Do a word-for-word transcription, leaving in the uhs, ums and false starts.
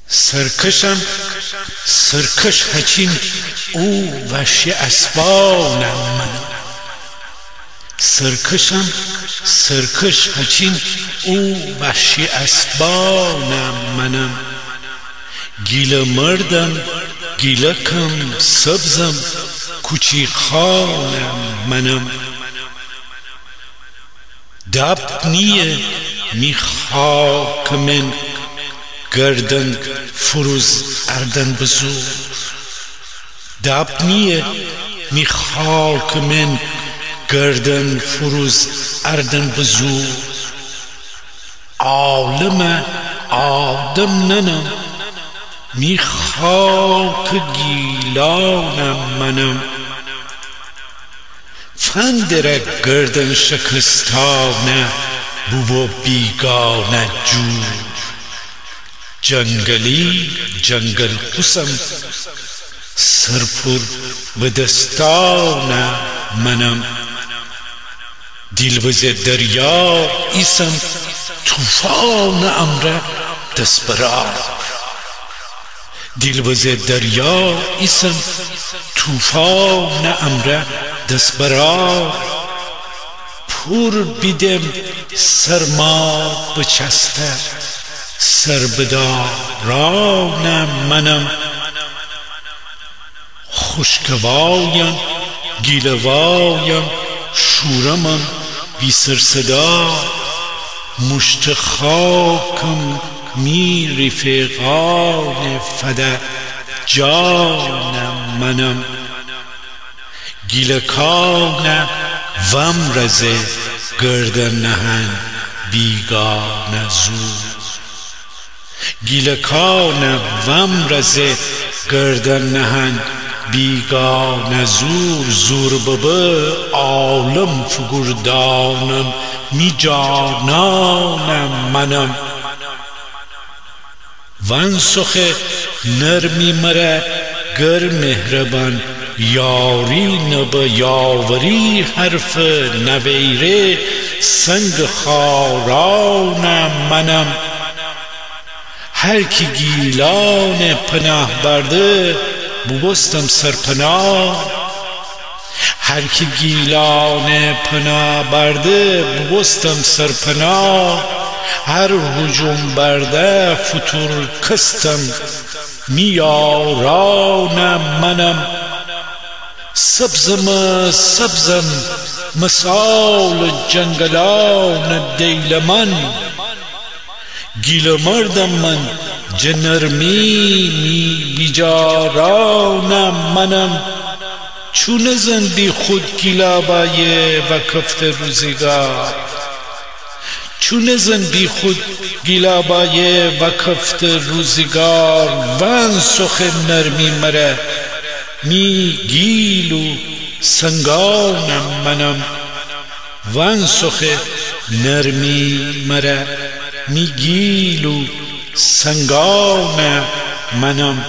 سرکشم، سرکش هچین او وشی اسبانم منم. سرکشم، سرکش هچین او وشی اسبانم منم. گیله مردم، گیلکم، سبزم، کوچی خانم منم. داب نییه می خاکٚ من گردن فروز اردن بزور. داب نییه می خاکٚ من گردن فروز اردن بزور. عالمٚ آدم ننم، می خاکٚ گیلانم منم. فندره گردن شکستانه بوبو بیگانه جور. جنگلی جنگل قوسم، سرپور بدستانه منم. دیلبزه دریا ایسم، طوفانٚ امرأ دس برار. دیلبزه دریا ایسم، طوفانٚ امرأ دس برار. پور بیدم سرما بچسته، سربدارانه منم. خوشکوایم، گیله‌وایم، شورمم بی سرصدا. موشته خاکم می رفیقانٚ فده جانم منم. گیلکانه وامرزه گردن نهن بیگانه زور. گیلکانه وامرزه گردن نهن بیگانه زور. زور ببه عالم فوگوردانم می جانانه منم. وأنسخه نرمی مره گر مهربأن، یاری نبه یاوری حرفٚ نویره سنگ خارانه منم. هر کی گیلانه پناه برده، بوبوستم سرپناه. هر کی گیلانه پناه برده، بوبوستم سرپناه. هر هجوم برده فتورکستم می یارانه منم. سبزمه سبزم مثالٚ جنگلانٚ دیلمأن. گیله‌مردم من، جه نرمی می بیجارانه منم. چو نزن بیخود گیلابایه وأکفته روزیگار. چو نزن بیخود گیلابایه وأکفته روزیگار. وأنسخه نرمی مره می گیل و سنگانه منم. وأنسخه نرمی مره می گیل و سنگانه منم.